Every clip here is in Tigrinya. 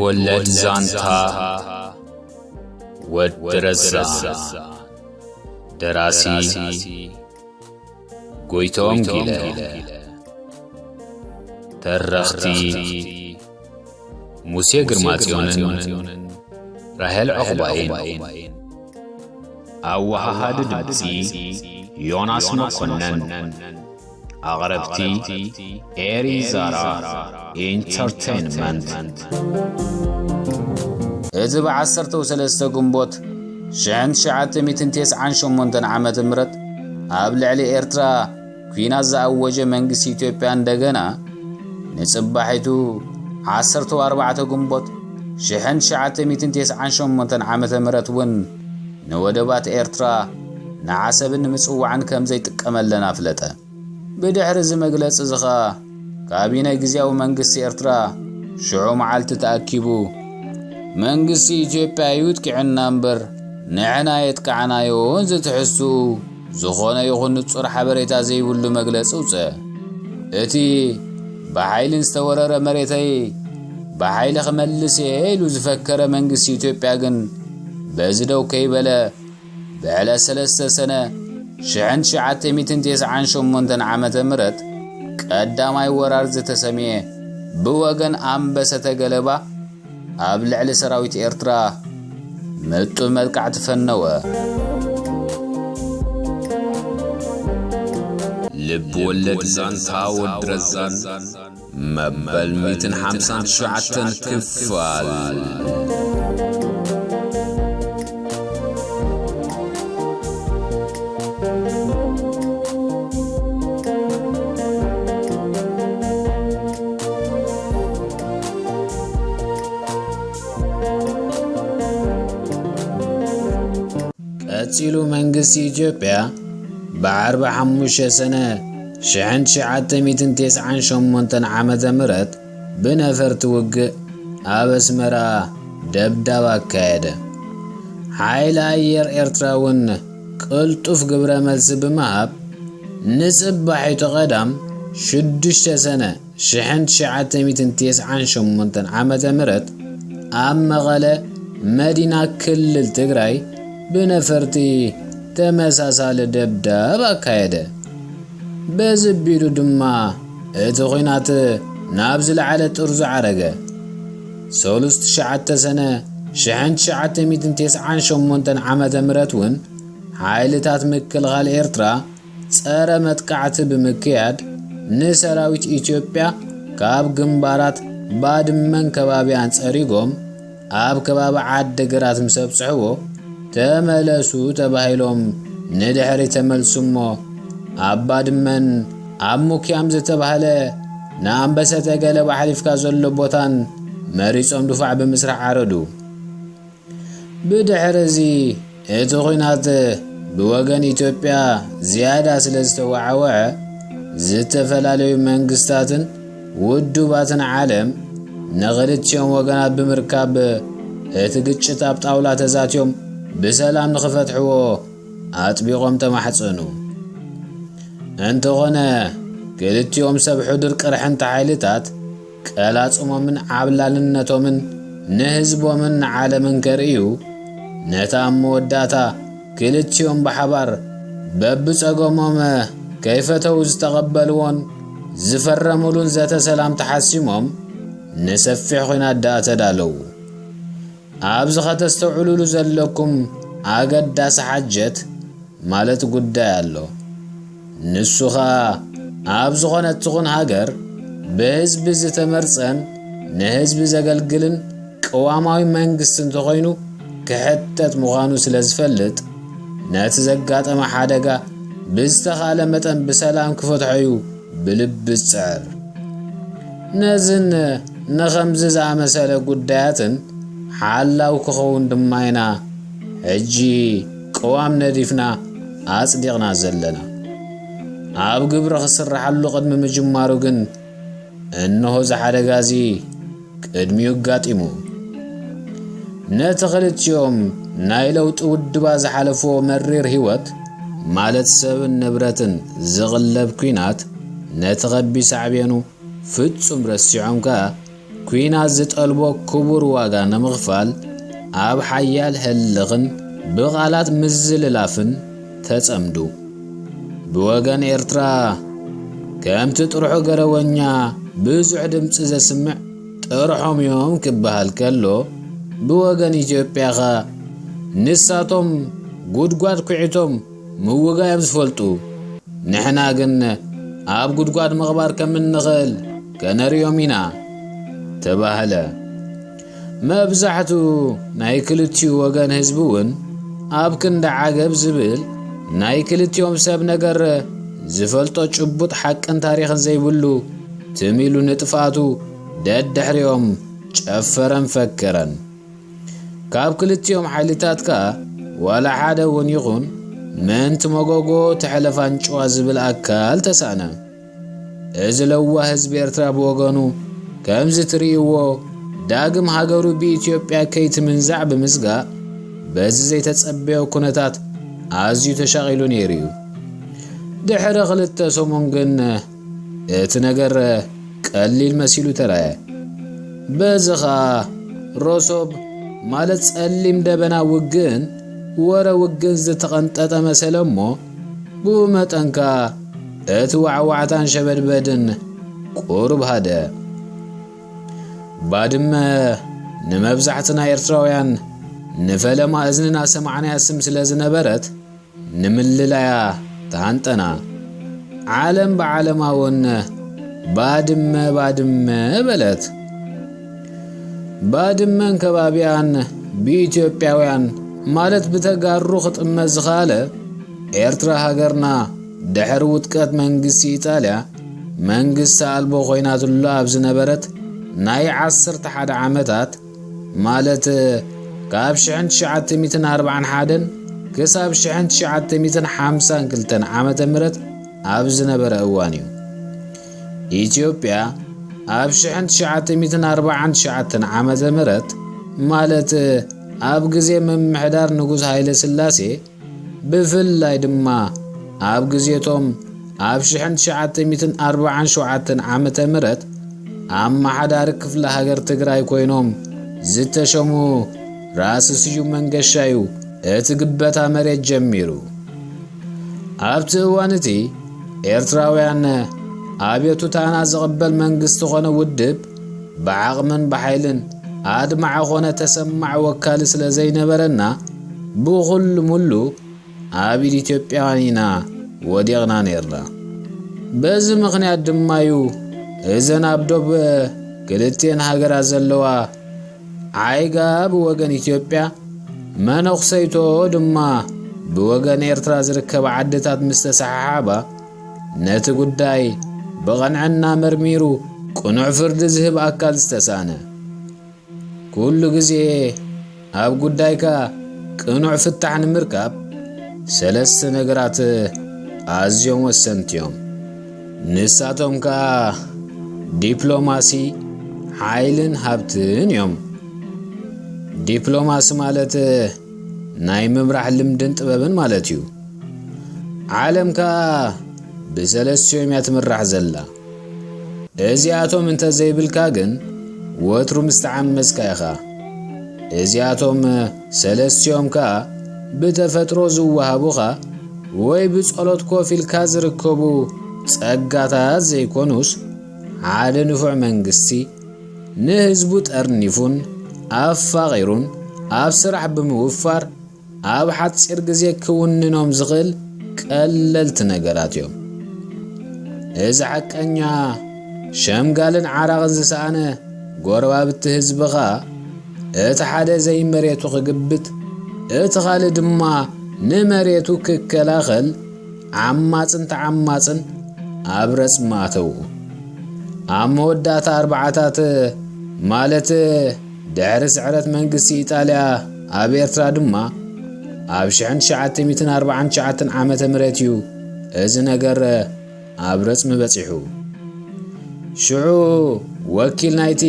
ወለድ ዛንታ ወዲ ረዛ። ደራሲ ጎይቶም ጊለ። ተረኽቲ ሙሴ ግርማጽዮንን ራሄል ዑቕባይን። ኣወሃሃዲ ድምጺ ዮናስ መኮነን። ኣቕረብቲ ኤሪ ዛራ ኢንተርቴይንመንት። እዚ ብዓሰርተ ሰለስተ ግንቦት ሽሕን ትሽዓተ ሚእትን ተስዓን ሸሞንተን ዓመተ ምህረት ኣብ ልዕሊ ኤርትራ ኲናት ዝኣወጀ መንግስቲ ኢትዮጵያ እንደገና ንጽባሒቱ ዓሰርተ ኣርባዕተ ግንቦት ሽሕን ትሽዓተ ሚእትን ተስዓን ሸሞንተን ዓመተ ምህረት እውን ንወደባት ኤርትራ ንዓሰብን ንምጽዋዕን ከም ዘይጥቀመለን ኣፍለጠ። ብድሕሪ እዚ መግለጺ እዚ ኸኣ ካቢነ ግዝያዊ መንግስቲ ኤርትራ ሽዑ መዓልቲ ተኣኪቡ፣ መንግስቲ ኢትዮጵያ እዩ ኣጥቂዑና እምበር ንሕና የጥቃዕናዮን ዝትሕዝትኡ ዝኾነ ይኹን ንጹር ሓበሬታ ዘይብሉ መግለጺ ኣውጽአ። እቲ ብሓይልን ዝተወረረ መሬተይ ብሓይሊ ክመልስ እየ ኢሉ ዝፈከረ መንግስቲ ኢትዮጵያ ግን በዚ ደው ከይበለ ብዕለት ሰለስተ ሰነ ሽሕን ትሽዓተ ሚእትን ተስዓን ሸሞንተን ዓመተ ምህረት ቀዳማይ ወራር ዝተሰምየ ብወገን ኣንበሰተ ገለባ ኣብ ልዕሊ ሰራዊት ኤርትራ ምጡር መጥቃዕቲ ፈነወ። ልብ ወለድ ዛንታ ወዲ ረዛን መበል ሚእትን ሓምሳን ትሽዓተን ክፋል። ቀጺሉ መንግስቲ ኢትዮጵያ ብዓርቢ ሓሙሽተ ሰነ ሽሕን ትሽዓተ ሚእትን ተስዓን ሸሞንተን ዓመተ ምህረት ብነፈርቲ ውግእ ኣብ ኣስመራ ደብዳብ ኣካየደ። ሓይሊ ኣየር ኤርትራ እውን ቅልጡፍ ግብረ መልሲ ብምሃብ ንጽባሒቱ ቀዳም ሽዱሽተ ሰነ ሽሕን ትሽዓተ ሚእትን ተስዓን ሸሞንተን ዓመተ ምህረት ኣብ መቐለ መዲና ክልል ትግራይ ብነፈርቲ ተመሳሳሊ ደብዳብ ኣካየደ። በዚ ኣቢሉ ድማ እቲ ኹናት ናብ ዝለዓለ ጥርዙ ዓረገ። ሰሉስ ትሽዓተ ሰነ ሽሕን ትሽዓተ ሚእትን ተስዓን ሸሞንተን ዓመተ ምህረት እውን ሓይልታት ምክልኻል ኤርትራ ጸረ መጥቃዕቲ ብምክያድ ንሰራዊት ኢትዮጵያ ካብ ግንባራት ባድመን ከባቢያን ጸሪጎም ኣብ ከባቢ ዓዲ ግራት ምስ ኣብጽሕዎ፣ ተመለሱ ተባሂሎም ንድሕሪ ተመልሱ እሞ ኣብ ባድመን ኣብ ሙክያም ዝተባህለ ንኣንበሰተ ገለባ ሓሊፍካ ዘሎ ቦታን መሪጾም ድፋዕ ብምስራሕ ዓረዱ። ብድሕሪ እዚ እቲ ኹናት ብወገን ኢትዮጵያ ዝያዳ ስለ ዝተወዓወዐ፣ ዝተፈላለዩ መንግስታትን ውድባትን ዓለም ንኽልቲኦም ወገናት ብምርካብ እቲ ግጭት ኣብ ጣውላ ተዛትዮም ብሰላም ንኽፈትሕዎ ኣጥቢቖም ተማሕጸኑ። እንተኾነ ክልቲኦም ሰብ ሕዱር ቅርሕንቲ ሓይልታት ቀላጽሞምን ዓብላልነቶምን ንህዝቦምን ንዓለምን ከርእዩ፣ ነታ ኣብ መወዳእታ ክልቲኦም ብሓባር በብጸገሞም ከይፈተው ዝተቐበልዎን ዝፈረሙሉን ዘተ ሰላም ተሓሲሞም ንሰፊሕ ኹናት ደኣ ተዳለዉ። ኣብዚ ኸተስተውዕሉሉ ዘለኩም ኣገዳሲ ሓጀት ማለት ጉዳይ ኣሎ። ንሱ ኸኣ ኣብ ዝኾነት ትኹን ሃገር ብህዝቢ ዝተመርጸን ንህዝቢ ዘገልግልን ቅዋማዊ መንግስቲ እንተኾይኑ ክሕተት ምዃኑ ስለ ዝፈልጥ፣ ነቲ ዘጋጠመ ሓደጋ ብዝተኻለ መጠን ብሰላም ክፈትሖ እዩ ብልቢ ዝጽዕር። ነዝን ንኸምዚ ዝኣመሰለ ጉዳያትን ሓላው ክኸውን ድማ ኢና ሕጂ ቅዋም ነዲፍና ኣጽዲቕና ዘለና። ኣብ ግብሪ ክስርሓሉ ቅድሚ ምጅማሩ ግን፣ እንሆ እዚ ሓደጋ እዚ ቅድሚኡ ኣጋጢሙ። ነቲ ክልቲኦም ናይ ለውጢ ውድባ ዝሓለፍዎ መሪር ህይወት፣ ማለት ሰብን ንብረትን ዝቕለብ ኲናት፣ ነቲ ኸቢድ ሳዕቤኑ ፍጹም ረሲዖም ከኣ፣ ኲናት ዝጠልቦ ክቡር ዋጋ ንምኽፋል ኣብ ሓያል ህልኽን ብቓላት ምዝልላፍን ተጸምዱ። ብወገን ኤርትራ፣ ከምቲ ጥርሑ ገረወኛ ብዙሕ ድምጺ ዘስምዕ ጥርሖም እዮም ክበሃል ከሎ፣ ብወገን ኢትዮጵያ ኸኣ ንሳቶም ጉድጓድ ኲዒቶም ምውጋዮም ዝፈልጡ፣ ንሕና ግን ኣብ ጉድጓድ ምቕባር ከም እንኽእል ከነርእዮም ኢና ተባህለ። መብዛሕትኡ ናይ ክልቲኡ ወገን ህዝቢ እውን ኣብ ክንዲ ዓገብ ዝብል ናይ ክልቲኦም ሰብ ነገር ዝፈልጦ ጭቡጥ ሓቅን ታሪኽን ዘይብሉ ትም ኢሉ ንጥፍኣቱ ደድሕሪኦም ጨፈረን ፈከረን። ካብ ክልቲኦም ሓይልታት ከኣ ዋላ ሓደ እውን ይኹን ምእንቲ መጎጎ ተሕለፍ ኣንጭዋ ዝብል ኣካል ተሳእነ። እዚ ለዋህ ህዝቢ ኤርትራ ብወገኑ ከምዚ ትርእይዎ ዳግም ሃገሩ ብኢትዮጵያ ከይትምንዛዕ ብምስጋእ በዚ ዘይተጸበዮ ኩነታት ኣዝዩ ተሻቒሉ ነይሩ እዩ። ድሕሪ ክልተ ሰሙን ግን እቲ ነገር ቀሊል መሲሉ ተራእየ። በዚ ኸኣ ሮሶብ ማለት ጸሊም ደበና ውግእን ወረ ውግእን ዝተቐንጠጠ መሰለ እሞ፣ ብኡ መጠን ከኣ እቲ ዋዕዋዕታን ሸበድበድን ቁሩብ ሃደ። ባድመ ንመብዛሕትና ኤርትራውያን ንፈለማ እዝንና ሰማዕናያ ስም ስለ ዝነበረት፣ ንምልላያ ተሃንጠና። ዓለም ብዓለማ እውን ባድመ ባድመ በለት። ባድመን ከባቢኣን ብኢትዮጵያውያን ማለት ብተጋሩ ክጥመት ዝኸኣለ፣ ኤርትራ ሃገርና ድሕሪ ውድቀት መንግስቲ ኢጣልያ መንግስቲ ኣልቦ ኮይናትሉ ኣብ ዝነበረት ናይ ዓሰርተ ሓደ ዓመታት፣ ማለት ካብ ሽሕን ትሽዓተ ሚእትን ኣርባዓን ሓደን ክሳብ ሽሕን ትሽዓተ ሚእትን ሓምሳን ክልተን ዓመተ ምህረት ኣብ ዝነበረ እዋን እዩ። ኢትዮጵያ ኣብ ሽሕን ትሽዓተ ሚእትን ኣርባዓን ትሽዓተን ዓመተ ምህረት፣ ማለት ኣብ ግዜ ምምሕዳር ንጉስ ሃይለ ስላሴ፣ ብፍላይ ድማ ኣብ ግዜቶም ኣብ ሽሕን ትሽዓተ ሚእትን ኣርባዓን ሸውዓተን ዓመተ ምህረት ኣመሓዳሪ ክፍለ ሃገር ትግራይ ኮይኖም ዝተሸሙ ራእሲ ስዩም መንገሻ እዩ እቲ ግበታ መሬት ጀሚሩ። ኣብቲ እዋን እቲ ኤርትራውያን ኣቤቱታና ዝቕበል መንግስቲ ኾነ ውድብ ብዓቕምን ብሓይልን ኣድማዒ ኾነ ተሰማዒ ወካሊ ስለ ዘይነበረና፣ ብኹሉ ሙሉ ኣብ ኢድ ኢትዮጵያውያን ኢና ወዲቕና ነይርና። በዚ ምኽንያት ድማ እዩ እዘን ኣብ ዶብ ክልቲኤን ሃገራት ዘለዋ ዓይጋ ብወገን ኢትዮጵያ፣ መነኹሰይቶ ድማ ብወገን ኤርትራ ዝርከባ ዓድታት ምስ ተሰሓሓባ፣ ነቲ ጉዳይ ብቐንዕና መርሚሩ ቅኑዕ ፍርዲ ዝህብ ኣካል ዝተሳእነ። ኩሉ ግዜ ኣብ ጉዳይካ ቅኑዕ ፍታሕ ንምርካብ ሰለስተ ነገራት ኣዝዮም ወሰንቲ እዮም። ንሳቶም ከኣ ዲፕሎማሲ፣ ሓይልን ሃብትን እዮም። ዲፕሎማሲ ማለት ናይ ምምራሕ ልምድን ጥበብን ማለት እዩ። ዓለም ከኣ ብሰለስቲኦም እያ ትምራሕ ዘላ። እዚኣቶም እንተ ዘይብልካ ግን ወትሩ ምስ ተዓመጽካ ኢኻ። እዚኣቶም ሰለስቲኦም ከኣ ብተፈጥሮ ዝወሃቡኻ ወይ ብጸሎት ኮፍ ኢልካ ዝርከቡ ጸጋታት ዘይኮኑስ፣ ሓደ ንፉዕ መንግስቲ ንህዝቡ ጠርኒፉን ኣፋቒሩን ኣብ ስራሕ ብምውፋር፣ ኣብ ሓጺር ግዜ ክውንኖም ዝኽእል ቀለልቲ ነገራት እዮም። እዚ ሓቀኛ ሸምጋልን ዓራቕን ዝሰኣነ ጎረባብቲ ህዝቢ ኸኣ፣ እቲ ሓደ ዘይመሬቱ ክግብት፣ እቲ ካልእ ድማ ንመሬቱ ክከላኸል ዓማጽን ተዓማጽን ኣብ ረጽሚ ኣተዉ። ኣብ መወዳእታ ኣርባዓታት፣ ማለት ድሕሪ ስዕረት መንግስቲ ኢጣልያ ኣብ ኤርትራ ድማ፣ ኣብ ሽሕን ትሽዓተ ሚእትን ኣርባዓን ትሽዓተን ዓመተ ምህረት እዩ እዚ ነገር ኣብ ረጽሚ በጺሑ። ሽዑ ወኪል ናይቲ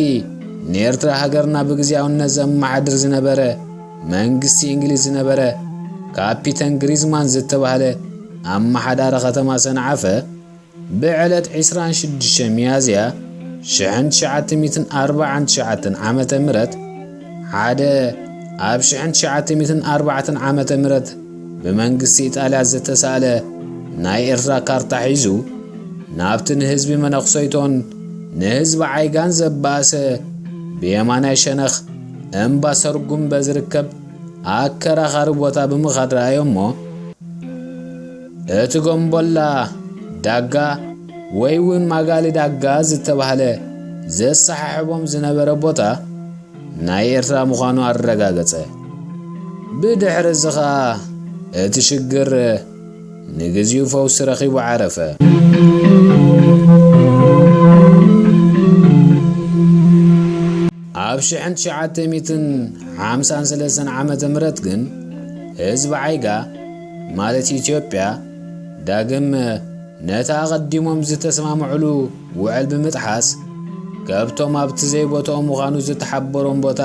ንኤርትራ ሃገርና ብግዝያውነት ዘመሓድር ዝነበረ መንግስቲ እንግሊዝ ዝነበረ ካፒተን ግሪዝማን ዝተባህለ ኣመሓዳሪ ከተማ ሰንዓፈ፣ ብዕለት ዕስራን ሽዱሽተ ሚያዝያ ሽሕን ትሽዓተ ሚእትን ኣርባዓን ትሽዓተን ዓመተ ምህረት ሓደ ኣብ ሽሕን ትሽዓተ ሚእትን ኣርባዕተን ዓመተ ምህረት ብመንግስቲ ኢጣልያ ዝተሳእለ ናይ ኤርትራ ካርታ ሒዙ ናብቲ ንህዝቢ መነኽሰይቶን ንህዝቢ ዓይጋን ዘባእሰ ብየማናይ ሸነኽ እምባ ሰርጉምበ ዝርከብ ኣከራኻሪ ቦታ ብምኻድ ረኣዮ እሞ፣ እቲ ጎምቦላ ዳጋ ወይ እውን ማጋሊ ዳጋ ዝተባህለ ዘሰሓሕቦም ዝነበረ ቦታ ናይ ኤርትራ ምዃኑ ኣረጋገጸ። ብድሕሪ እዚ ኸኣ እቲ ሽግር ንግዚኡ ፈውሲ ረኺቡ ዓረፈ። ኣብ ሽሕን ትሽዓተ ሚእትን ሓምሳን ሰለስተን ዓመተ ምህረት ግን ህዝቢ ዓይጋ ማለት ኢትዮጵያ ዳግም ነቲ ኣቐዲሞም ዝተስማምዕሉ ውዕል ብምጥሓስ ከብቶም ኣብቲ ዘይቦትኦም ምዃኑ ዝተሓበሮም ቦታ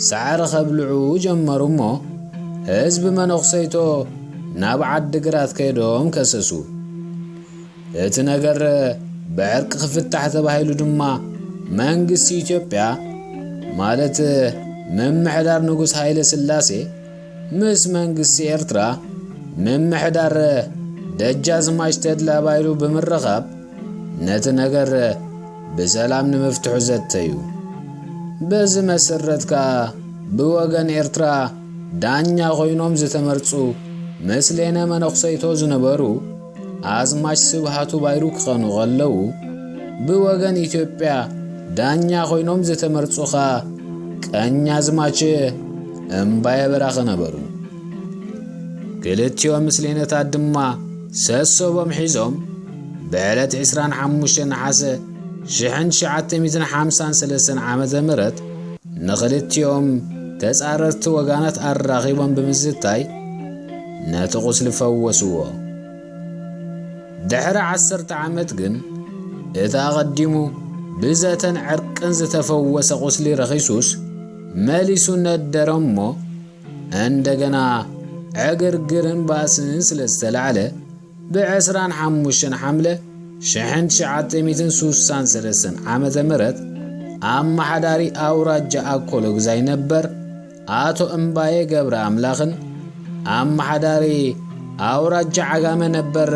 ሳዕሪ ከብልዑ ጀመሩ እሞ ህዝቢ መነኹሰይቶ ናብ ዓዲ ግራት ከይዶም ከሰሱ። እቲ ነገር ብዕርቂ ክፍታሕ ተባሂሉ ድማ መንግስቲ ኢትዮጵያ ማለት ምምሕዳር ንጉስ ሃይለ ስላሴ ምስ መንግስቲ ኤርትራ ምምሕዳር ደጃዝማች ተድላ ባይሩ ብምርኻብ ነቲ ነገር ብሰላም ንምፍትሑ ዘተዩ። በዚ መሰረት ከኣ ብወገን ኤርትራ ዳኛ ኮይኖም ዝተመርጹ ምስሌነ መነኹሰይቶ ዝነበሩ ኣዝማች ስብሃቱ ባይሩ ክቐኑ ከለዉ፣ ብወገን ኢትዮጵያ ዳኛ ኮይኖም ዝተመርጹ ኸኣ ቀኛዝማች እምባየ በራኸ ነበሩ። ክልቲኦም ምስሌነታት ድማ ሰሰቦም ሒዞም ብዕለት ዕስራን ሓሙሽተን ነሓሰ ሽሕን ትሽዓተ ሚእትን ሓምሳን ሰለስተን ዓመተ ምህረት ንኽልቲኦም ተጻረርቲ ወጋናት ኣራኺቦም ብምዝታይ ነቲ ቁስሊ ፈወስዎ። ድሕሪ ዓሰርተ ዓመት ግን እቲ ኣቐዲሙ ብዘተን ዕርቅን ዝተፈወሰ ቁስሊ ረኺሱስ መሊሱ ነደረ እሞ እንደገና ዕግርግርን ባእስን ስለ ዝተላዕለ ብዕስራን ሓሙሽተን ሓምለ ሽሕን ትሽዓተ ሚእትን ሱሳን ሰለስተን ዓመተ ምህረት ኣመሓዳሪ ኣውራጃ ኣኮሎግዛይ ነበር ኣቶ እምባየ ገብረ ኣምላኽን ኣመሓዳሪ ኣውራጃ ዓጋመ ነበር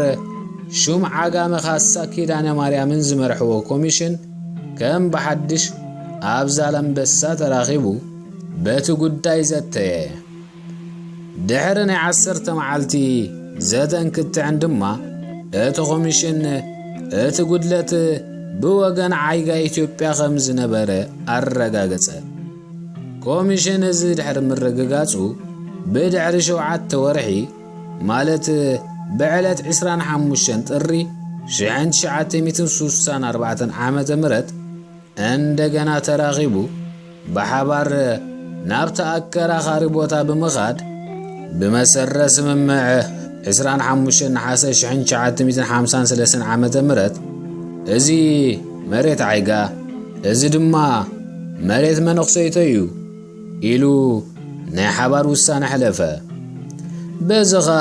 ሹም ዓጋመ ካሳ ኪዳነ ማርያምን ዝመርሕዎ ኮሚሽን ከም ብሓድሽ ኣብ ዛላምበሳ ተራኺቡ በቲ ጉዳይ ዘተየ። ድሕሪ ናይ ዓሰርተ መዓልቲ ዘተን ክትዕን ድማ እቲ ኮሚሽን እቲ ጉድለት ብወገን ዓይጋ ኢትዮጵያ ከም ዝነበረ ኣረጋገጸ። ኮሚሽን እዚ ድሕሪ ምርግጋጹ ብድሕሪ ሸውዓተ ወርሒ ማለት ብዕለት ዕስራን ሓሙሽተን ጥሪ ሽሕን ትሽዓተ ሚእትን ሱሳን ኣርባዕተን ዓመተ ምህረት እንደገና ተራኺቡ ብሓባር ናብቲ ኣከራኻሪ ቦታ ብምኻድ ብመሰረት ስምምዕ ዕስራን ሓሙሽተን ነሓሰ ሽሕን ትሽዓተ ሚእትን ሓምሳን ሰለስተን ዓመተ ምህረት እዚ መሬት ዓይጋ እዚ ድማ መሬት መነኹሰይቶ እዩ ኢሉ ናይ ሓባር ውሳነ ሕለፈ። በዚ ኸኣ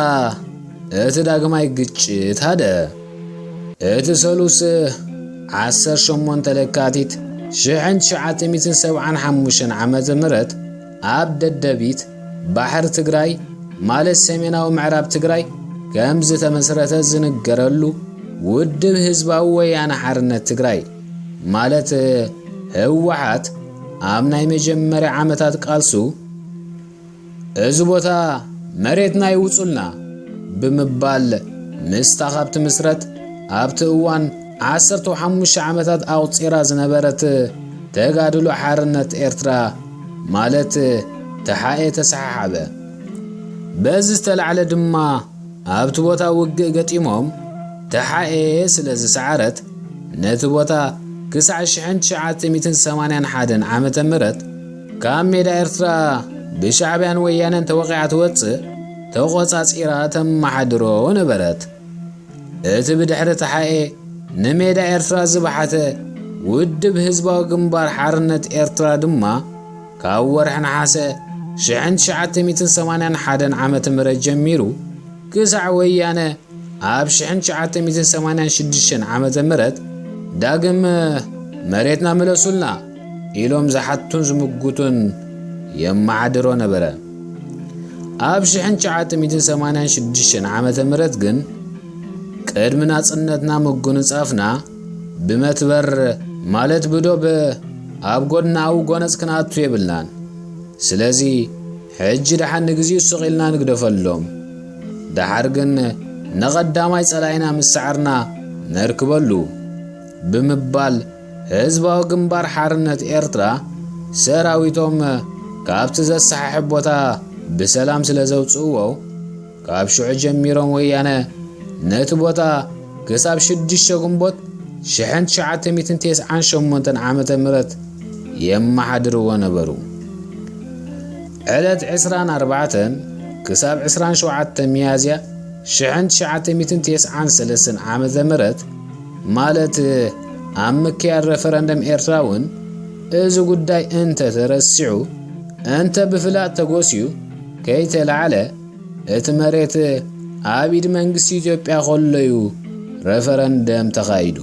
እቲ ዳግማይ ግጭት ሃደ። እቲ ሰሉስ ዓሰርተ ሸሞንተ ለካቲት ሽሕን ትሽዓተ ሚእትን ሰብዓን ሓሙሽተን ዓመተ ምህረት ኣብ ደደቢት ባሕሪ ትግራይ ማለት ሰሜናዊ ምዕራብ ትግራይ ከም ዝተመስረተ ዝንገረሉ ውድብ ህዝባዊ ወያነ ሓርነት ትግራይ ማለት ህወሓት ኣብ ናይ መጀመርያ ዓመታት ቃልሱ እዚ ቦታ መሬትና ይውጹልና ብምባል ምስታ ካብ ትምስረት ኣብቲ እዋን ዓሰርተ ሓሙሽተ ዓመታት ኣቑጺራ ዝነበረት ተጋድሎ ሓርነት ኤርትራ ማለት ተሓኤ ተሰሓሓበ። በዚ ዝተላዕለ ድማ ኣብቲ ቦታ ውግእ ገጢሞም ተሓኤ ስለ ዝሰዓረት ነቲ ቦታ ክሳዕ ሽሕን ትሽዓተ ሚእትን ሰማንያን ሓደን ዓመተ ምህረት ካብ ሜዳ ኤርትራ ብሻዕብያን ወያነን ተወቒዓ ትወጽእ ተቖጻጺራ ተመሓድሮ ነበረት። እቲ ብድሕሪ ተሓኤ ንሜዳ ኤርትራ ዝበሓተ ውድብ ህዝባዊ ግንባር ሓርነት ኤርትራ ድማ ካብ ወርሒ ነሓሰ ሽሕን ትሽዓተ ሚእትን ሰማንያን ሓደን ዓመተ ምህረት ጀሚሩ ክሳዕ ወያነ ኣብ ሽሕን ትሽዓተ ሚእትን ሰማንያን ሽዱሽተን ዓመተ ምህረት ዳግም መሬትና ምለሱልና ኢሎም ዝሓቱን ዝምጉቱን የመሓድሮ ነበረ። ኣብ ሽሕን ትሽዓተ ሚእትን ሰማንያን ሽዱሽተን ዓመተ ምህረት ግን ቅድሚ ናጽነትና ምጉንጻፍና ብመትበር ማለት ብዶብ ኣብ ጎድናዊ ጎነጽ ክንኣቱ የብልናን። ስለዚ ሕጂ ደሓን ንግዚኡ ስቕ ኢልና ንግደፈሎም። ደሓር ግን ንቐዳማይ ጸላኢና ምስዓርና ነርክበሉ ብምባል ህዝባዊ ግንባር ሓርነት ኤርትራ ሰራዊቶም ካብቲ ዘሰሓሕብ ቦታ ብሰላም ስለ ዘውጽእዎ፣ ካብ ሽዑ ጀሚሮም ወያነ ነቲ ቦታ ክሳብ ሽዱሽተ ግንቦት ሽሕን ትሽዓተ ሚእትን ተስዓን ሸሞንተን ዓመተ ምህረት የመሓድርዎ ነበሩ። ዕለት ዕስራን ኣርባዕተን ክሳብ ዕስራን ሸውዓተን ሚያዝያ ሽሕን ትሽዓተ ሚእትን ተስዓን ሰለስተን ዓመተ ምህረት፣ ማለት ኣብ ምክያድ ረፈረንደም ኤርትራ እውን፣ እዚ ጉዳይ እንተ ተረሲዑ፣ እንተ ብፍላጥ ተጎስዩ ከይተላዕለ፣ እቲ መሬት ኣብ ኢድ መንግስቲ ኢትዮጵያ ከሎ እዩ ረፈረንደም ተኻይዱ።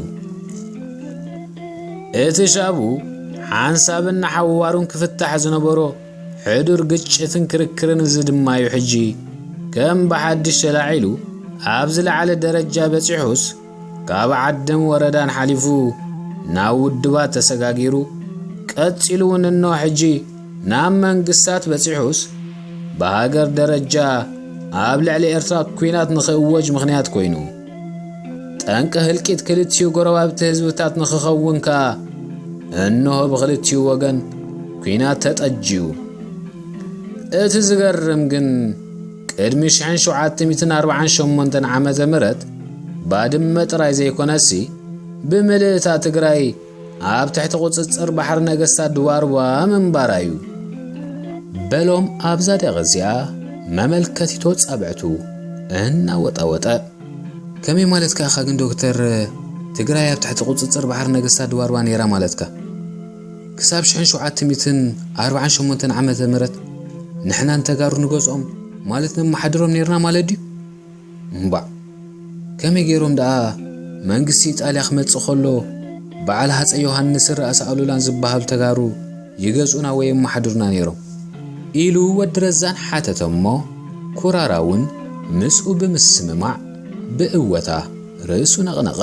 እቲ ሻቡ ሓንሳብን ንሓዋሩን ክፍታሕ ዝነበሮ ሕዱር ግጭትን ክርክርን፣ እዚ ድማ እዩ ሕጂ ከም ብሓድሽ ተላዒሉ ኣብ ዝለዓለ ደረጃ በጺሑስ፣ ካብ ዓድን ወረዳን ሓሊፉ ናብ ውድባት ተሰጋጊሩ፣ ቀጺሉ እውን እነሆ ሕጂ ናብ መንግስታት በጺሑስ፣ ብሃገር ደረጃ ኣብ ልዕሊ ኤርትራ ኲናት ንኽእወጅ ምኽንያት ኮይኑ፣ ጠንቂ ህልቂት ክልቲኡ ጎረባብቲ ህዝብታት ንኽኸውን ከኣ፣ እንሆ ብኽልቲኡ ወገን ኲናት ተጠጅዩ። እቲ ዝገርም ግን፣ ቅድሚ ሽሕን ሸውዓተ ሚእትን ኣርባዓን ሸሞንተን ዓመተ ምህረት ባድመ ጥራይ ዘይኮነሲ፣ ብምልእታ ትግራይ ኣብ ትሕቲ ቁጽጽር ባሕሪ ነገስታት ድዋርዋ ምንባራ እዩ። በሎም ኣብዛ ደቂቕ እዚኣ መመልከቲቶ ጻብዕቱ እናወጣወጠ። ከመይ ማለትካ ኢኻ ግን ዶክተር፣ ትግራይ ኣብ ትሕቲ ቁጽጽር ባሕሪ ነገስታት ድዋርዋ ነይራ ማለትካ? ክሳብ ሽሕን ሸውዓተ ሚእትን ኣርባዓን ሸሞንተን ዓመተ ምህረት ንሕና ንተጋሩ ንገዝኦም ማለት ነመሓድሮም ነይርና ማለት ድዩ? እምባዕ፣ ከመይ ገይሮም ደኣ መንግስቲ ኢጣልያ ክመጽእ ከሎ በዓል ሃጸይ ዮሃንስን ራእሲ ኣሉላን ዝበሃሉ ተጋሩ ይገዝኡና ወይ የመሓድሩና ነይሮም? ኢሉ ወዲ ረዛን ሓተተ እሞ፣ ኩራራ እውን ምስኡ ብምስምማዕ ብእወታ ርእሱ ነቕነቐ።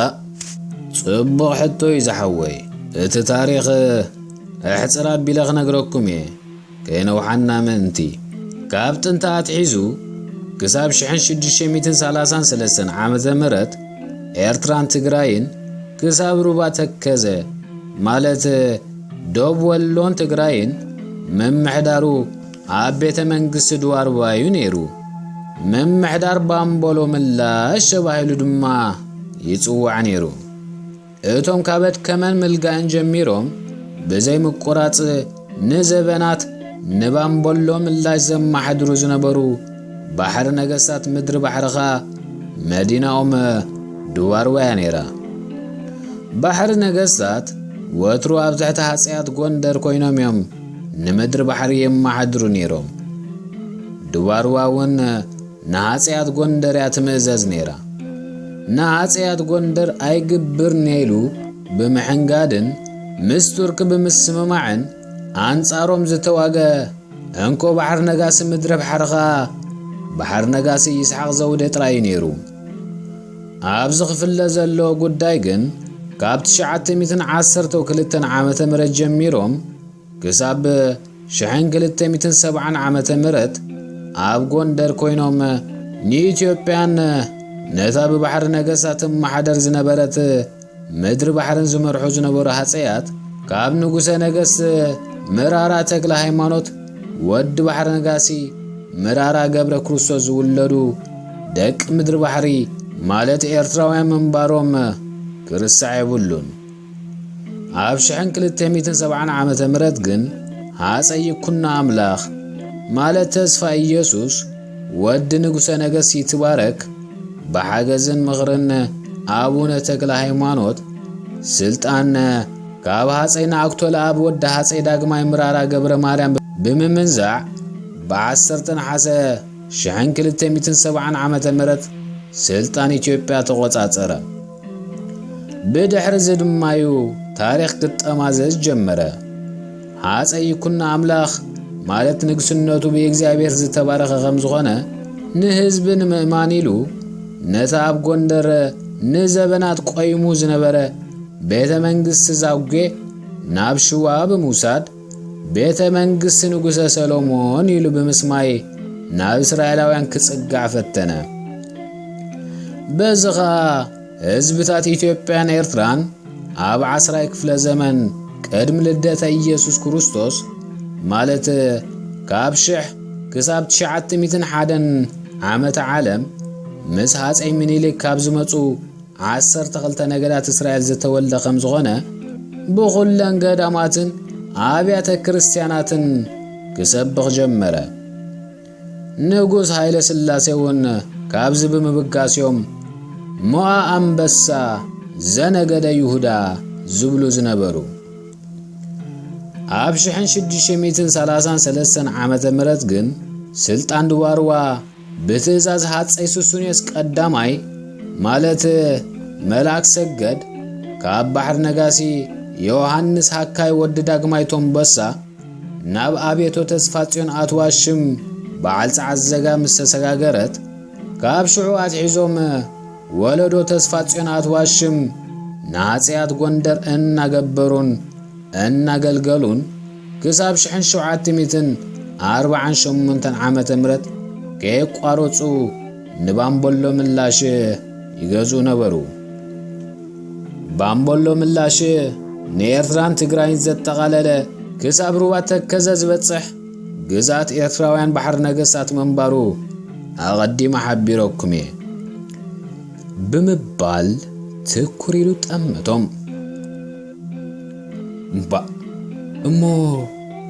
ጽቡቕ ሕቶ እዩ ዝሓወይ። እቲ ታሪኽ ኣሕጽር ኣቢለ ክነግረኩም እየ፣ ከይነውሓና ምእንቲ። ካብ ጥንቲ ኣትሒዙ ክሳብ ሽሕን ሽዱሽተ ሚእትን ሰላሳን ሰለስተን ዓመተ ምህረት ኤርትራን ትግራይን ክሳብ ሩባ ተከዘ ማለት ዶብ ወሎን ትግራይን ምምሕዳሩ ኣብ ቤተ መንግስቲ ድዋርዋ እዩ ነይሩ። ምምሕዳር ባምቦሎ ምላሽ ተባሂሉ ድማ ይጽዋዕ ነይሩ። እቶም ካብ ኣድከመን ምልጋእን ጀሚሮም ብዘይ ምቁራጽ ንዘበናት ንባምቦሎ ምላሽ ዘመሓድሩ ዝነበሩ ባሕሪ ነገስታት ምድሪ ባሕሪ ኸኣ መዲናኦም ድዋርዋ እያ ነይራ። ባሕሪ ነገስታት ወትሩ ኣብ ትሕቲ ሃጸያት ጎንደር ኮይኖም እዮም ንምድሪ ባሕሪ የመሓድሩ ነይሮም። ድዋርዋ እውን ንሃጸያት ጎንደር እያ ትምእዘዝ ነይራ። ንሃጸያት ጎንደር ኣይግብርን እየ ኢሉ ብምሕንጋድን ምስ ቱርኪ ብምስምማዕን ኣንጻሮም ዝተዋገ እንኮ ባሕሪ ነጋሲ ምድረ ባሕሪ ኸኣ ባሕሪ ነጋሲ ይስሓቕ ዘውዴ ጥራይ እዩ ነይሩ። ኣብዚ ክፍለ ዘለዎ ጉዳይ ግን ካብ ትሽዓተ ሚእትን ዓሰርተ ክልተን ዓመተ ምህረት ጀሚሮም ክሳብ ሽሕን ክልተ ሚእትን ሰብዓን ዓመተ ምህረት ኣብ ጎንደር ኮይኖም ንኢትዮጵያን ነታ ብባሕሪ ነገስታት ትመሓደር ዝነበረት ምድሪ ባሕርን ዝመርሑ ዝነበሩ ሃጸያት ካብ ንጉሰ ነገስት ምራራ ተክለ ሃይማኖት ወዲ ባሕሪ ነጋሲ ምራራ ገብረ ክርስቶስ ዝውለዱ ደቂ ምድሪ ባሕሪ ማለት ኤርትራውያን ምንባሮም ክርስዕ የብሉን። ኣብ ሽሕን ክልተ ሚእትን ሰብዓን ዓመተ ምህረት ግን ሃጸይ ይኩኖ ኣምላኽ ማለት ተስፋ ኢየሱስ ወዲ ንጉሰ ነገስት ይትባረክ ብሓገዝን ምኽርን ኣቡነ ተክለ ሃይማኖት ስልጣን ካብ ሃጸይ ንኣክቶ ለኣብ ወዲ ሃጸይ ዳግማይ ምራራ ገብረ ማርያም ብምምንዛዕ ብዓሰርተ ነሓሰ ሽሕን ክልተ ሚእትን ሰብዓን ዓመተ ምህረት ስልጣን ኢትዮጵያ ተቖጻጸረ። ብድሕሪ እዚ ድማ እዩ ታሪኽ ክጠማዘዝ ጀመረ። ሃፀይ ይኩኖ ኣምላኽ ማለት ንግስነቱ ብእግዚኣብሔር ዝተባረኸ ከም ዝኾነ ንህዝቢ ንምእማን ኢሉ ነቲ ኣብ ጎንደር ንዘበናት ቆይሙ ዝነበረ ቤተ መንግስቲ ዛጉዌ ናብ ሽዋ ብምውሳድ ቤተ መንግስቲ ንጉሰ ሰሎሞን ኢሉ ብምስማይ ናብ እስራኤላውያን ክጽጋዕ ፈተነ። በዚ ኸኣ ህዝብታት ኢትዮጵያን ኤርትራን ኣብ ዓስራይ ክፍለ ዘመን ቅድሚ ልደተ ኢየሱስ ክርስቶስ ማለት ካብ ሽሕ ክሳብ ትሽዓተ ሚእትን ሓደን ዓመተ ዓለም ምስ ሃፀይ ምኒልክ ካብ ዝመፁ ዓሰርተ ክልተ ነገዳት እስራኤል ዝተወልደ ከም ዝኾነ ብኹለን ገዳማትን ኣብያተ ክርስቲያናትን ክሰብኽ ጀመረ። ንጉስ ሃይለ ስላሴ እውን ካብዚ ብምብጋስዮም ሞኣ ኣንበሳ ዘነገደ ይሁዳ ዝብሉ ዝነበሩ። ኣብ ሽሕን ሽዱሽተ ሚእትን ሰላሳን ሰለስተን ዓመተ ምህረት ግን ስልጣን ድዋርዋ ብትእዛዝ ሃፀይ ሱሱንዮስ ቀዳማይ ማለት መልኣክ ሰገድ ካብ ባሕር ነጋሲ ዮሃንስ ሃካይ ወዲ ዳግማይ ቶምበሳ ናብ ኣቤቶ ተስፋጽዮን ኣትዋሽም በዓል ጸዓት ዘጋ ምስ ተሰጋገረት ካብ ሽዑ ኣትሒዞም ወለዶ ተስፋጽዮን ኣትዋሽም ንሃፀያት ጎንደር እናገበሩን እናገልገሉን ክሳብ ሽሕን ሸውዓተ ሚእትን ኣርባዓን ሸሞንተን ዓመተ ምህረት ከየቋረፁ ንባምቦሎ ምላሽ ይገዝኡ ነበሩ። ባምቦሎ ምላሽ ንኤርትራን ትግራይን ዘጠቓለለ ክሳብ ሩባ ተከዘ ዝበጽሕ ግዝኣት ኤርትራውያን ባሕሪ ነገስታት ምንባሩ ኣቐዲመ ሓቢረኩም እየ ብምባል ትኩር ኢሉ ጠመቶም። እምባእ እሞ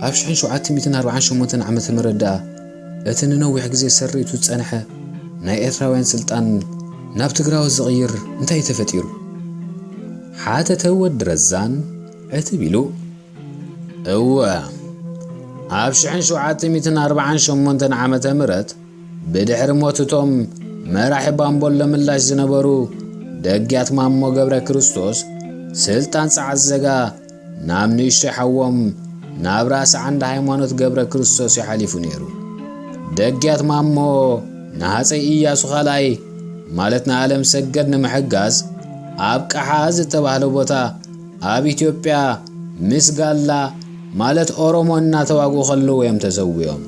ኣብ ሽሕን ሸውዓተ ሚእትን ኣርባዓን ሸሞንተን ዓመተ ምህረት ደኣ እቲ ንነዊሕ ግዜ ሰሪቱ ዝጸንሐ ናይ ኤርትራውያን ስልጣን ናብ ትግራዎት ዝቕይር እንታይ እዩ ተፈጢሩ? ሓተተ ወዲ ረዛን ዕትብ ኢሉ። እወ፣ ኣብ ሽሕን ሸውዓተ ሚእትን ኣርባዓን ሸሞንተን ዓመተ ምህረት ብድሕሪ ሞት እቶም መራሒ ባምቦሎ ምላሽ ዝነበሩ ደግያት ማሞ ገብረ ክርስቶስ ስልጣን ጸዓት ዘጋ ናብ ንእሽተይ ሓዎም ናብ ራእሲ ዓንደ ሃይማኖት ገብረ ክርስቶስ እዩ ሓሊፉ ነይሩ። ደግያት ማሞ ንሃፀይ ኢያሱ ካልኣይ ማለት ንኣለም ሰገድ ንምሕጋዝ ኣብ ቀሓ ዝተባህለ ቦታ ኣብ ኢትዮጵያ ምስ ጋላ ማለት ኦሮሞ እናተዋግኡ ከለዉ እዮም ተሰዊኦም።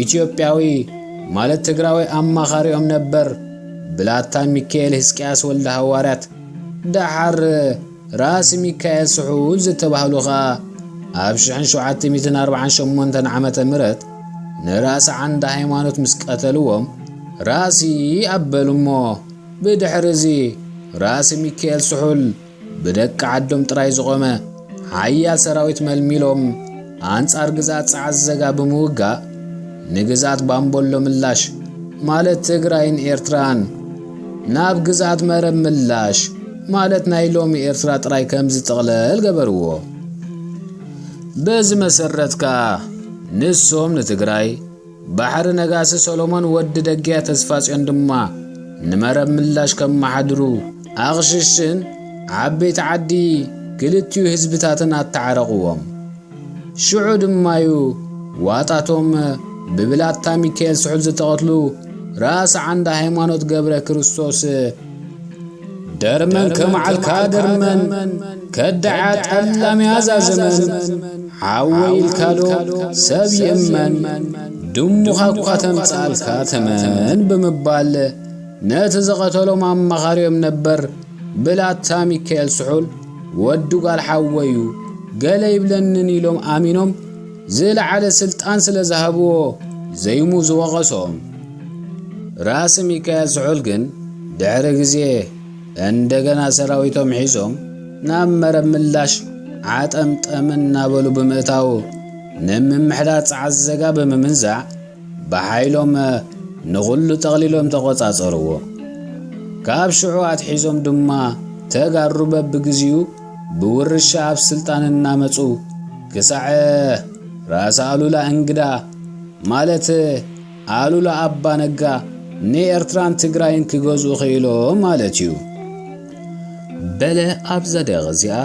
ኢትዮጵያዊ ማለት ትግራዊ ኣማኻሪኦም ነበር ብላታ ሚካኤል ህዝቅያስ ወልደ ሃዋርያት ደሓር ራእሲ ሚካኤል ስሑል ዝተባህሉ ኸኣ ኣብ ሽሕን ሸውዓተ ሚእትን ኣርባዓን ሸሞንተን ዓመተ ምህረት ንራእሲ ዓንደ ሃይማኖት ምስ ቀተልዎም ራእሲ ኣበሉ እሞ ብድሕሪ እዚ ራእሲ ሚካኤል ስሑል ብደቂ ዓዶም ጥራይ ዝቖመ ሓያል ሰራዊት መልሚሎም ኣንጻር ግዝኣት ጸዓት ዘጋ ብምውጋእ ንግዝኣት ባምቦሎ ምላሽ ማለት ትግራይን ኤርትራን ናብ ግዝኣት መረብ ምላሽ ማለት ናይ ሎሚ ኤርትራ ጥራይ ከም ዝጥቕለል ገበርዎ። በዚ መሰረት ከኣ ንሶም ንትግራይ ባሕሪ ነጋሲ ሰሎሞን ወዲ ደግያ ተስፋጽዮን ድማ ንመረብ ምላሽ ከመሓድሩ ኣቕሽሽን ዓበይቲ ዓዲ ክልቲኡ ህዝብታትን ኣተዓረቕዎም። ሽዑ ድማዩ ዋጣቶም ብብላታ ሚካኤል ስሑል ዝተቐትሉ ራእሲ ዓንዳ ሃይማኖት ገብረ ክርስቶስ ደርመን ከመዓልካ ደርመን ከዳዓ ጠላም ያዛ ዘመን ሓወይ ኢልካዶ ሰብ ይእመን ድሙኻ እኳ ተምጻልካ ተመን ብምባል ነቲ ዝቐተሎም ኣማኻሪኦም ነበር ብላታ ሚካኤል ስሑል ወዲ ጓል ሓወዩ ገለ ይብለንን ኢሎም ኣሚኖም ዝለዓለ ስልጣን ስለ ዝሃብዎ ዘይሙ ዝወቐሶም ራእሲ ሚካኤል ስሑል ግን ድሕሪ ግዜ እንደገና ሰራዊቶም ሒዞም ናብ መረብ ምላሽ ዓጠምጠም እናበሉ ብምእታው ንምምሕዳር ጸዓት ዘጋ ብምምንዛዕ ብሓይሎም ንኹሉ ጠቕሊሎም ተቖጻጸርዎ። ካብ ሽዑ ኣትሒዞም ድማ ተጋሩ በብግዚኡ ብውርሻ ኣብ ስልጣን እናመጹ ክሳዕ ራእሲ ኣሉላ እንግዳ ማለት ኣሉላ ኣባ ነጋ ንኤርትራን ትግራይን ክገዝኡ ክኢሎም ማለት እዩ። በለ ኣብዛ ደቂቕ እዚኣ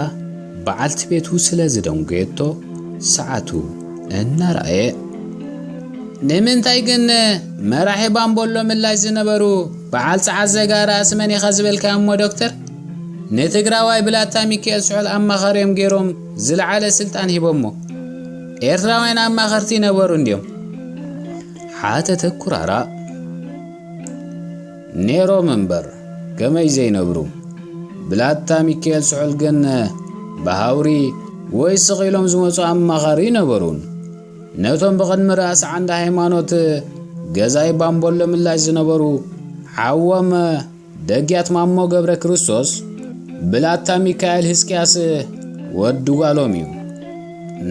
በዓልቲ ቤቱ ስለ ዝደንጎየቶ ሰዓቱ እናረኣየ፣ "ንምንታይ ግን መራሒ ባምቦሎ ምላሽ ዝነበሩ በዓል ጸዓት ዘጋ ራእሲ መን ኢኻ ዝበልካዮ እሞ ዶክተር? ንትግራዋይ ብላታ ሚካኤል ስሑል ኣማኻሪዮም ገይሮም ዝለዓለ ስልጣን ሂቦሞ። ኤርትራውያን ኣማኸርቲ ነበሩ እንድዮም?" ሓተተ ኩራራ። "ነይሮም እምበር ከመይ ዘይነብሩ? ብላታ ሚካኤል ስሑል ግን ብሃውሪ ወይ ስቕ ኢሎም ዝመጹ ኣማኻሪ ነበሩን። ነቶም ብቕድሚ ራእሲ ዓንዲ ሃይማኖት ገዛኢ ባምቦሎ ምላሽ ዝነበሩ ሓዎም ደግያት ማሞ ገብረ ክርስቶስ ብላታ ሚካኤል ህዝቅያስ ወዲ ጓሎም እዩ።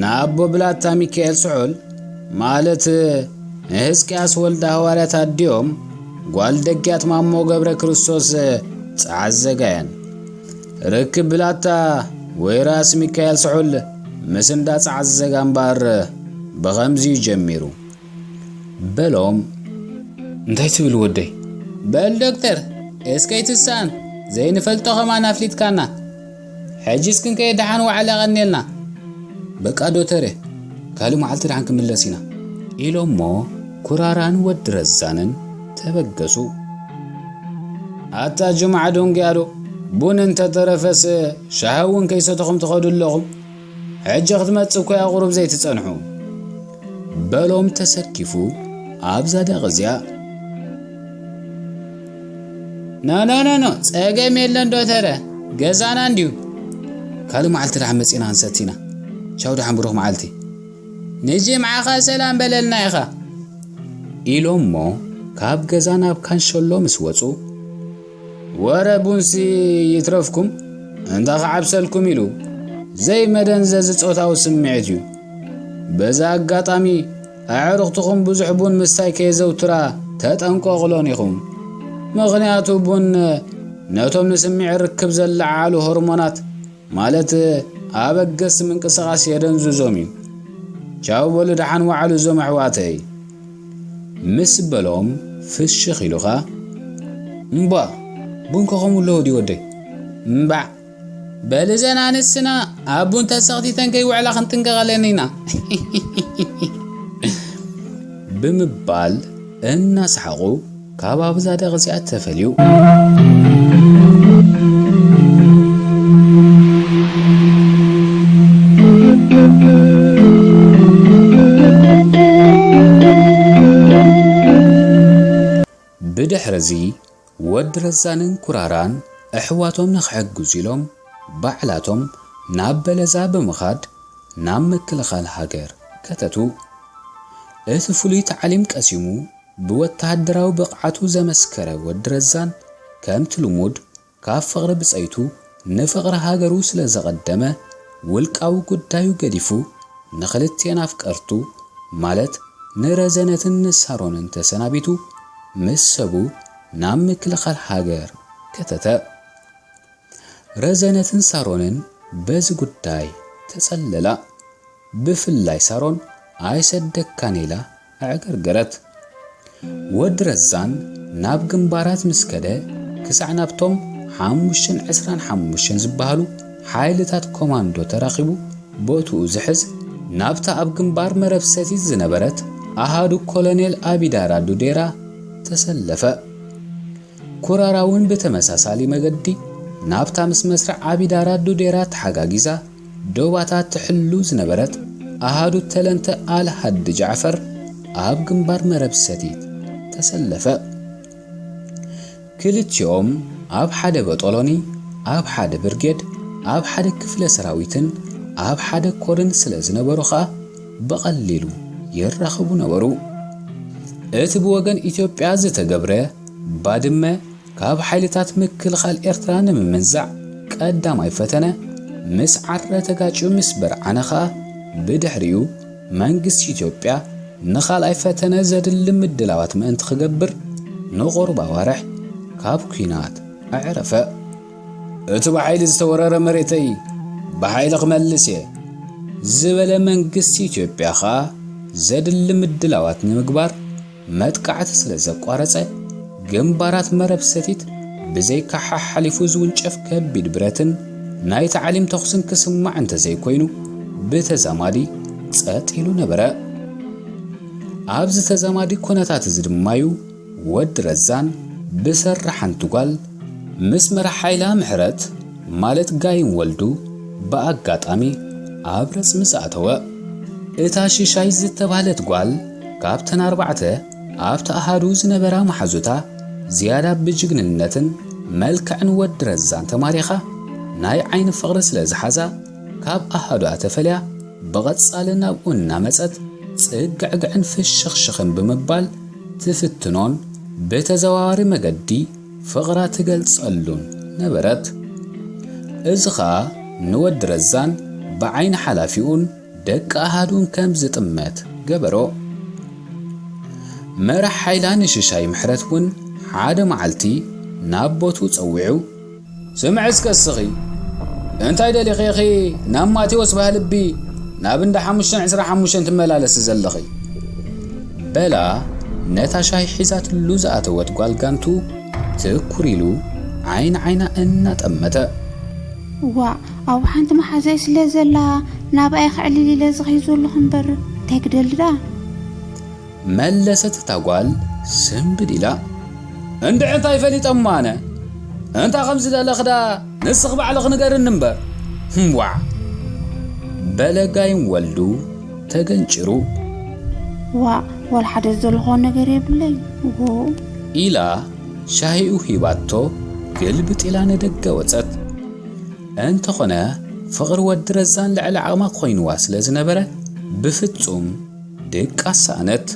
ንኣቦ ብላታ ሚካኤል ስሑል ማለት ንህዝቅያስ ወልደ ሃዋርያት ኣዲኦም ጓል ደግያት ማሞ ገብረ ክርስቶስ ጸዓት ዘጋየን። ርክብ ብላታ ወይ ራእሲ ሚካኤል ስሑል ምስ እንዳ ጸዓት ዘጋ እምበኣር ብኸምዚ እዩ ጀሚሩ" በሎም። "እንታይ ትብል ወደይ?" "በል ዶክተር፣ እስከ ኣይትስኣን፣ ዘይንፈልጦ ከማን ኣፍሊጥካና። ሕጂስ ክንከይድ ደሓን ዋዕላ ቀንየልና። በቃ ዶተረ፣ ካልእ መዓልቲ ደሓን ክምለስ ኢና" ኢሎሞ ኩራራን ወዲ ረዛንን ተበገሱ። "ኣታ ጅምዓ ዶንግያዶ፣ ቡን እንተተረፈስ ሻሂ እውን ከይሰተኹም ትኸዱ ኣለኹም። ሕጂ ክትመጽእ እኮ እያ ቁሩብ ዘይትጸንሑ" በሎም ተሰኪፉ ኣብዛ ደቕ እዚኣ። "ኖ፣ ኖ፣ ኖ፣ ኖ፣ ጸገም የለን ዶተረ፣ ገዛና እንድዩ። ካልእ መዓልቲ ደሓን መጺና ክንሰቲ ኢና። ቻው፣ ደሓን ብሩኽ መዓልቲ። ንጅምዓኻ ሰላም በለልና ኢኻ" ኢሎሞ ካብ ገዛ ናብ ካንሸሎ ምስ ወጹ፣ "ወረ ቡንሲ ይትረፍኩም፣ እንዳ ክዓብሰልኩም" ኢሉ ዘይመደንዘዚ ጾታዊ ስምዒት እዩ። "በዚ ኣጋጣሚ ኣዕሩኽትኹም ብዙሕ ቡን ምስታይ ከየዘውትራ ተጠንቀቑለን ኢኹም። ምኽንያቱ ቡን ነቶም ንስምዒት ርክብ ዘለዓዕሉ ሆርሞናት፣ ማለት ኣበገስ ምንቅስቓስ የደንዝዞም እዩ። ቻው በሉ፣ ደሓን ዋዕሉ እዞም ኣሕዋተይ" ምስ በሎም ፍሽኽ ኢሉኻ፣ "እምቧ፣ ቡን ከ ከምኡ ኣለዎ ድዩ ወደይ?" "እምባዕ፣ በሊ እዘን ኣንስትና ኣብ ቡን ተሰኽቲተን ከይውዕላ ክንጥንቀቐለን ኢና" ብምባል እናሰሓቑ ካብ ኣብዛ ደቕ እዚኣ ተፈልዩ። ብድሕርዚ ወዲ ረዛንን ኩራራን ኣሕዋቶም ንኽሕግዙ ኢሎም ባዕላቶም ናብ በለዛ ብምኻድ ናብ ምክልኻል ሃገር ከተቱ። እቲ ፍሉይ ታዕሊም ቀሲሙ ብወተሃደራዊ ብቕዓቱ ዘመስከረ ወዲ ረዛን ከምቲ ልሙድ ካብ ፍቕሪ ብጸይቱ ንፍቕሪ ሃገሩ ስለ ዘቐደመ ውልቃዊ ጉዳዩ ገዲፉ ንኽልቲኤን ኣፍቀርቱ ማለት ንረዘነትን ንሳሮንን ተሰናቢቱ ምስ ሰቡ ናብ ምክልኻል ሃገር ከተተ። ረዘነትን ሳሮንን በዚ ጉዳይ ተጸለላ። ብፍላይ ሳሮን ኣይሰደካን ኢላ ኣዕገርገረት። ወዲ ረዛን ናብ ግንባራት ምስ ከደ ክሳዕ ናብቶም ሓሙሽተን ዕስራን ሓሙሽተን ዝበሃሉ ሓይልታት ኮማንዶ ተራኺቡ ቦትኡ ዝሕዝ ናብታ ኣብ ግንባር መረብ ሰቲት ዝነበረት ኣሃዱ ኮሎኔል ኣቢዳራ ዱዴራ ተሰለፈ። ኩራራ እውን ብተመሳሳሊ መገዲ ናብታ ምስ መስርዕ ኣቢዳራ ዱዴራ ተሓጋጊዛ ዶባታት ትሕሉ ዝነበረት ኣሃዱ ተለንተ ኣል ሃዲ ጃዕፈር ኣብ ግንባር መረብ ሰቲት ተሰለፈ። ክልቲኦም ኣብ ሓደ በጦሎኒ፣ ኣብ ሓደ ብርጌድ፣ ኣብ ሓደ ክፍለ ሰራዊትን ኣብ ሓደ ኮርን ስለ ዝነበሩ ኸኣ ብቐሊሉ ይራኸቡ ነበሩ። እቲ ብወገን ኢትዮጵያ ዝተገብረ ባድመ ካብ ሓይልታት ምክልኻል ኤርትራ ንምምንዛዕ ቀዳማይ ፈተነ ምስ ዓረ ተጋጭዩ ምስ በርዓነ ኸኣ ብድሕሪኡ መንግስቲ ኢትዮጵያ ንኻልኣይ ፈተነ ዘድሊ ምድላዋት ምእንቲ ክገብር ንቑሩብ ኣዋርሕ ካብ ኲናት ኣዕረፈ። እቲ ብሓይሊ ዝተወረረ መሬተይ ብሓይሊ ክመልስ እየ ዝበለ መንግስቲ ኢትዮጵያ ኸኣ ዘድሊ ምድላዋት ንምግባር መጥቃዕቲ ስለ ዘቋረጸ ግንባራት መረብ ሰቲት ብዘይካ ሓሓሊፉ ዝውንጨፍ ከቢድ ብረትን ናይ ታዕሊም ተኹስን ክስማዕ እንተዘይኮይኑ፣ ብተዛማዲ ጸጥ ኢሉ ነበረ። ኣብዚ ተዛማዲ ኩነታት እዚ ድማዩ ወዲ ረዛን ብሰራ ሓንቲ ጓል ምስ መራሕ ሓይላ ምሕረት ማለት ጋይም ወልዱ ብኣጋጣሚ ኣብ ረጽሚ ዝኣተወ። እታ ሽሻይ ዝተባህለት ጓል ካብተን ኣርባዕተ ኣብቲ ኣሃዱ ዝነበራ መሓዙታ ዝያዳ ብጅግንነትን መልክዕን ወዲ ረዛን ተማሪኻ ናይ ዓይኒ ፍቕሪ ስለ ዝሓዛ ካብ ኣሃዱኣ ተፈልያ ብቐጻሊ ናብኡ እናመጸት ጽግዕግዕን ፍሽኽሽኽን ብምባል ትፍትኖን ብተዘዋዋሪ መገዲ ፍቕራ ትገልጸሉን ነበረት። እዚ ኸኣ ንወዲ ረዛን ብዓይኒ ሓላፊኡን ደቂ ኣሃዱን ከም ዝጥመት ገበሮ። መራሕ ሓይላ ንሽሻይ ምሕረት እውን ሓደ መዓልቲ ናብ ቦትኡ ጸዊዑ፣ ስምዒ እስከ እስኺ፣ እንታይ ደሊኺ ኢኺ ናብ ማቴዎስ ባህልቢ ናብ እንዳ ሓሙሽተን ዕስራ ሓሙሽተን ትመላለሲ ዘለኺ? በላ ነታ ሻሂ ሒዛትሉ ዝኣተወት ጓል ጋንቱ ትኩር ኢሉ ዓይኒ ዓይና እናጠመተ። ዋእ፣ ኣብ ሓንቲ መሓዛይ ስለ ዘላ ናብኣይ ክዕልል ኢለ ዝኸይ ዘለኹ እምበር እንታይ ክደሊ ደኣ? መለሰት እታ ጓል ስንብድ ኢላ። እንድዒ እንታይ ፈሊጠ እሞ ኣነ? እንታ ከምዚ ደለኽዳ ንስኽ ባዕልኽ ንገርኒ እምበር። ህምዋዕ በለ ጋይም ወልዱ ተገንጭሩ። ዋእ፣ ዋላ ሓደ ዘለኾ ነገር የብለይ። ዎ ኢላ ሻሂኡ ሂባቶ ግልብጥ ኢላ ንደገ ወጸት። እንተኾነ ፍቕሪ ወዲ ረዛን ልዕሊ ዓቕማ ኮይንዋ ስለ ዝነበረ ብፍጹም ድቃስ ሰኣነት።